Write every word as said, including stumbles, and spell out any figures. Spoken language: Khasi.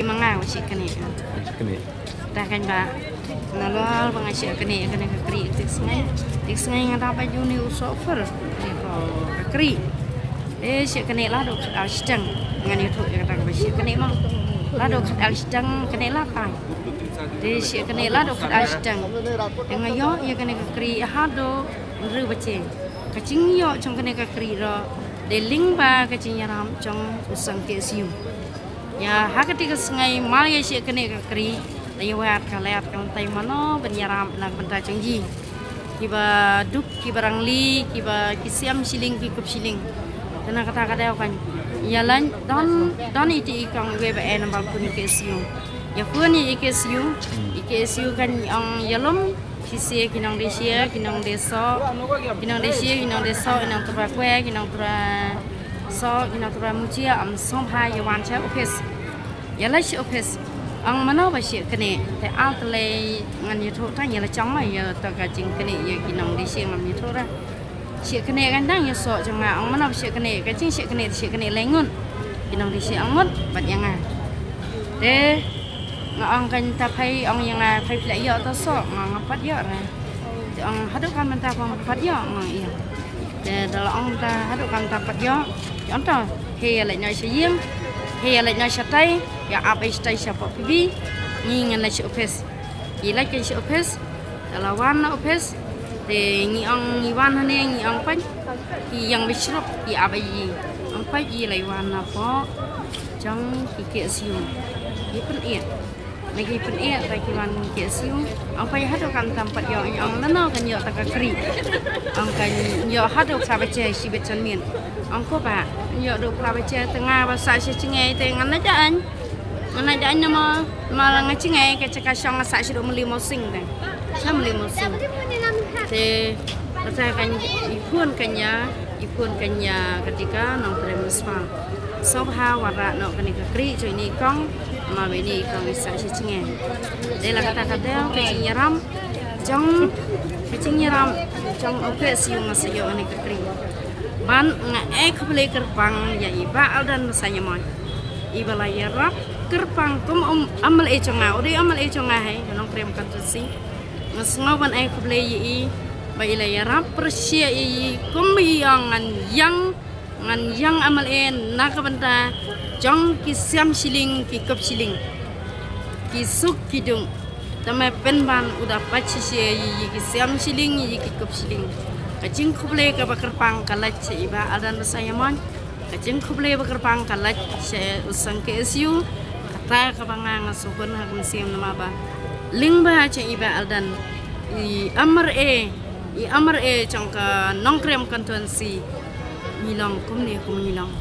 Ma nga u shit kane. Kane. Ta kan ba. Nalor ba nga shit kane, kane ka kri tik sngai. Tik sngai nga ta ba juni u sofer. Ni ko ka kri. Eh, shit kane la do khat ar shitang. Ngan ïathuh ïa kata ka ba shit kane ma. La do khat ar shitang kane la tai. Te shit kane la do khat ar shitang. Te nga ïoh ïa kane ka kri ha do ru ba che. Ka jingïoh jong kane ka kri ro. De lyngba ka jingïarap jong u sang K S U. Ïa ha kati ka sngai mal ïa shit kane ka kri. Te ïa wat ka lad ka lyntai mano ban ïarap na ka bynta jong ji. Kiba duk, kiba rangli, kiba ki siam shilling, ki kup shilling. Te na kata ka daw kan. Ïa lan don, don iti i kong iwei ba e nambal pun i K S U. Ïa pun i K S U, i K S U kan ong ïalum, ki sia, ki nongdie sia, ki nongdie soh, ki nongdie sia, ki nongdie soh, ki nongtyrwa kwe, ki nongtyrwa soh, ki nongtyrwa mujia, am sngewbha ïa wan sha office. Ïa leit sha office. Ong mano ba shit kane, te al te lei ngan ïathuh tang ïa la chong ma ïa to ka jingkane ïa ki nongdie sia ngam ïathuh ra. Shit kane kan dang ïa soh jong nga, ong mano ba shit kane, ka jingshit kane, shit kane lei ngut. Ki nongdie sia ong ngut bad ïa nga. Te nga ong kan ta phai, ong ïa nga phai phi la ïoh to soh, nga ngam pat ïoh ra. Te ong haduh kam mynta phi ngam pat ïoh, nga ïa. Te da la ong ta haduh kam mynta pat ïoh, te ong ta, he ïa leit noh sha ïing, he ïa leit noh sha tai, ïa ap ei sha tai sha pop pibi, ngi ngan leit sha office. Ki leit kan sha office, da la wan na office, te ngi ong ngi wan hangne ngi ong pait, ki ïeng bishrup, ki ap ei, ong pait ïa leit wan na pop jong ki K S U. Ki pynïaid. Na ki pynïaid ba ki wan K S U. Ong pait haduh kam tam pat ïoh, ong lano kan ïoh ta ka kri. Ong kan ïoh haduh ka ba che shibit janmiet. Ong ko ba ïoh duh ka ba che te nga ba sah sha jngai te ngan na ja aiñ. Ngan na ja aiñ na ma ma la nga jngai ka jaka shong nga sah sha duh mali mosing te. Sha mali mosing. Te kata kan i phone kan ïa, i phone kan ïa kata ka nongtrei municipal. Sngewbha wanrah noh kane ka kri jong ine i kong, ma ba ine i kong i sah sha jngai. Dei la kata ka dei ka jingïarap jong, ka jingïarap jong u K S U nga sa ïoh kane ka kri. Ban nga ai khublei kyrpang ïa i Bah Aldan Basaiawmoit. I ba la ïarap kyrpang kum u M L A jong nga, u dei u M L A jong nga hei, ka Nongkrem constituency. Nga sngew ban ai khublei ïa i ba i la ïarap pyrshah ïa i kum i ong ngan ïeng, ngan ïeng M L A na ka bynta jong ki siam shilling ki kup shilling, ki suk ki duk. Tangba pynban u da pait shisha ïa i ki siam shilling ïa i ki kup shilling. Ka jingkhublei kaba kyrpang ka leit sha i Bah Aldan Basaiawmoit. Ka jingkhublei ba kyrpang ka leit sha u sang K S U. Kata kaba nga nga sngewbha ha ka mynsiem namar ba lyngba jong i Bah Aldan, i M L A, i M L A jong ka Nongkrem constituency, ngi long kumne kum ngi long.